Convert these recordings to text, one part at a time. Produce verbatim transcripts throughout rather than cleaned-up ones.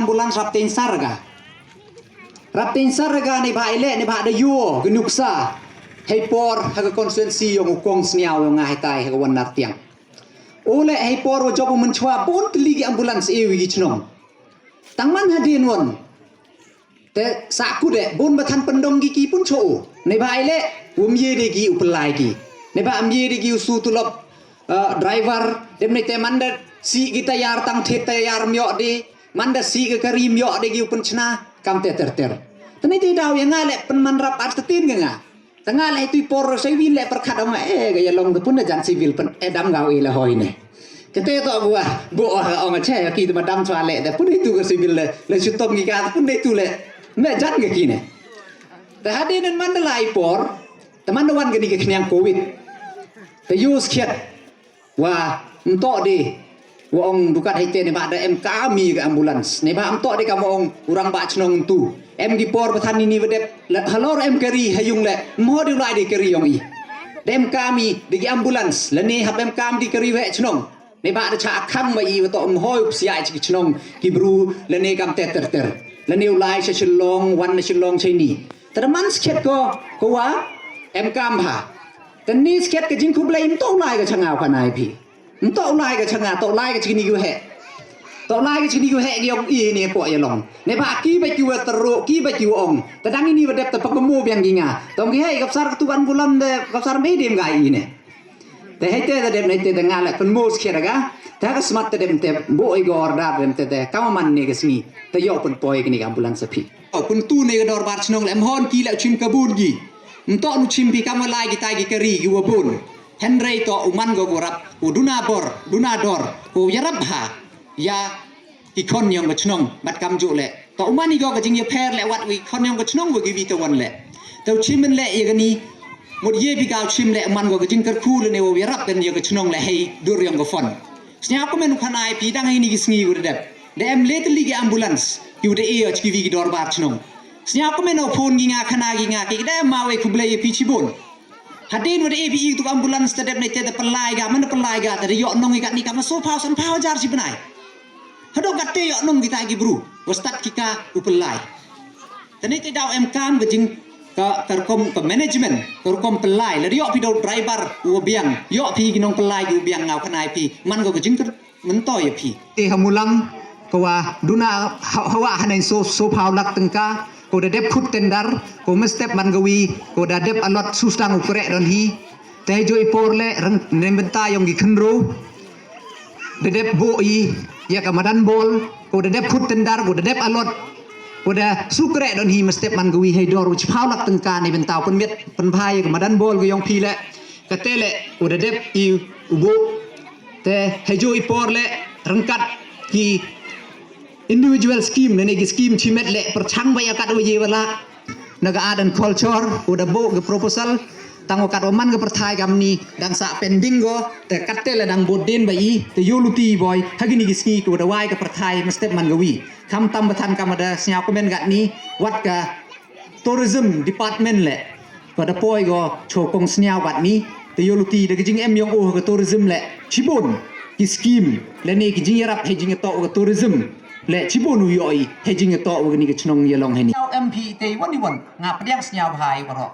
Ambulance rap teng sar ga. Rap teng sar ga ne ba ile ne ba da yo ga nuksa. Hei por ha ka constituency yong u kong sniaw yong nga hei tai ha ka wan nar tiang. Ole hei por wa job u menchwa bun tylli ki ambulance e wi ki chnong. Tang man hadien won. Te sa ku de bun ba than pendong ki ki pun cho u. Ne ba ile um ye de ki u pelai ki. Ne ba um ye de ki u su tulop, eh, driver dem ne te man da si ki tayar tang thet tayar myo de. Man da si ka kari myo de ki u penchna kam te ter ter. Te ne te daw ya nga le pen man rap ar tetin ga nga. Tanga le tu por sei win le perkhat ong eh ga ya long de pun da jan civil pen edam ga u e la hoi ne. Kete to gua bo ah ong che ki de madam chwa le de pun tu ga civil le le chutom ki ka pun tu le. Me jan ga ki ne. Te hadien man da lai por te man da wan ga ni ga khniang covid. Te use khiat. Wa mto de wa ong dukat haite ne ba da em kami ka ambulance ne ba mto de ka mo ong urang ba chnong tu em ki por ba than ni ni ba dep halor em kari ha yung le mo de lai de kari yong i. De em kami de ki ambulance le ne hap em kam di kari we chnong ne ba da cha khang ba i wa to mo hoi psia chi chnong ki bru le ne kam ter ter ter le ne u lai cha chlong wan le chlong chai ni. Ter man skhet ko ko wa em kam ha. Te ni skhet ka jingkhublei mto lai ka changa ka nai phi. Mto lai ka changa to lai ka chini gu he. To lai ka chini gu he gi ong i ne po ya long. Ne ba ki ba ki wa tero ki ba ki wa ong. Te dang ini wa dep te pa mo biang gi nga. Tong gi he ka psar ka tu ban bulam de ka psar me dem ga i ne. Te he te de dep ne te de nga le pen mo skhet ga. Te ka smat te dem te bo i go order dem te de ka man ne ka sngi. Te yo pen poi ka ni ka ambulance phi. Pun tu ne ka dorbar chnong le em hon ki le chim ka bun gi. Mto nu chim pi kam lai ki tai ki kari ki wa bun. Henrei to u man go go rap u duna bor duna dor ko ya rap ha ya i khon yong ka chnong bat kam ju le to u man i go ka jing ya pher le wat wi khon yong ka chnong wa gi wi to wan le to chim le ya gani mut ye bi ka chim le man go ka jing kar khu le ne wa ya rap den ya ka chnong le hei dur yong ka fon. Snya ko men u khana ai pi dang hei ni ki sngi u dep de em le tli ki ambulance ki u de e ki wi ki dorbar chnong. Snya ko men u phone gi nga khana gi nga ki de ma we khublei pi chibun. Hadien wa da A B E tu ambulance ta dep ne te da pelai ga man da pelai ga ta da yo nong i kat ni ka ma so pau san pau jar chi benai. Hado kat te yo nong kita ki bru wa start ki ka u pelai. Ta ne te daw em kam ka jing ka ka rukom ka management ka rukom pelai la da yo pi do driver u biang yo pi ki nong pelai u biang ngau kanai pi man ko ka jing ka Mynta ïa phi. Te ha Mulang ko wa duna ha- hawa haneng so so phaw lak tyngka ko da dep khut tender ko mestep man gawi ko da dep allot sustang u kreh don hi. Te joi por le reng nem bynta yong ki khynro da dep bo i ïa ka madan bol ko da dep khut tender ko da dep allot ko da su kreh don hi mestep man gawi hei dor u chi phaw lak tyngka ne bynta pynmiet pynbha ïa ka madan bol ga yong phi le. Kate le u da dep i u bo te heju i por le rengkat ki individual scheme ne ki scheme chimet le perchang ba ya kat wa ye wala na ka art and culture u da bo ki proposal tang wa kat wa man ka perthai kam ni dang sa pending go te kate le dang bo din ba i te yu luti boy hagi ni ki sngi ku da wai ka perthai mestep man gawi kam tam ba than kam da snya komen gat ni wat ka tourism department le. Ka da poi go cho kong sniaw kat ni te yo luti da ka jing em yong o ka tourism le chibun ki scheme le ne ki jing yarap he jing to ka tourism le chibun u yoi he jing to wa ni ka chnong ya long he ni. Sniaw M P te wan ni wan nga pdiang sniaw hai baro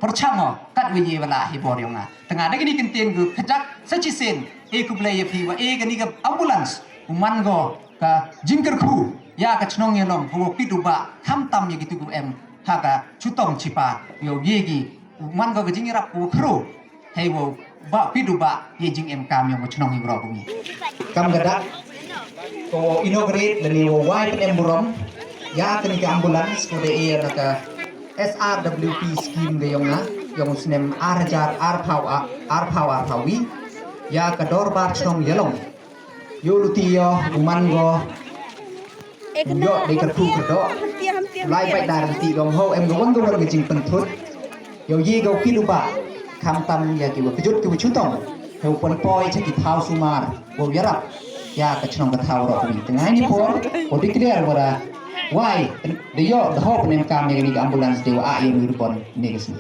perchang o kat wa ye wala hi bor yong nga. Tengah da ka ni kenten gu kajak sa chi sen e kublai ya phi wa e ka ni ka ambulance u man go ka jingkyrkhu ïa ka chnong ïa long ha u pit u ba kham tam ïa ki tu em ha ka chutong chipa ïa u ye ki man ka jingïarap u khru hei u ba pit u ba ïa jingem kam ïa u chnong ïa u ro bumi. Kam ka dak ko inaugurate lane u wai pyn em burom ïa kani ka ambulance ko da ïa na ka S R W P scheme da ïong na ïong snem ar hajar ar phaw ar phaw ar phaw wi ïa ka dorbar chnong ïa long. Ïa u luti ïa u man go. Ïa dei ka tu ka do. Lai bai dar ti dong ho em go wan go wan ga jing pynthut. Ïa u ye go ki lu ba. Kham tam ïa ki wa kjut ki wa chutong. Heu pon poi cha ki thau sumar. Wa yarap. Ïa ka chnong ka thau ro ni. Tengah ni por. Ko declare wa ra. Wai. De ïa de ho pon em kam ïa ni ambulance de wa a ïa ni pon ni ka sini.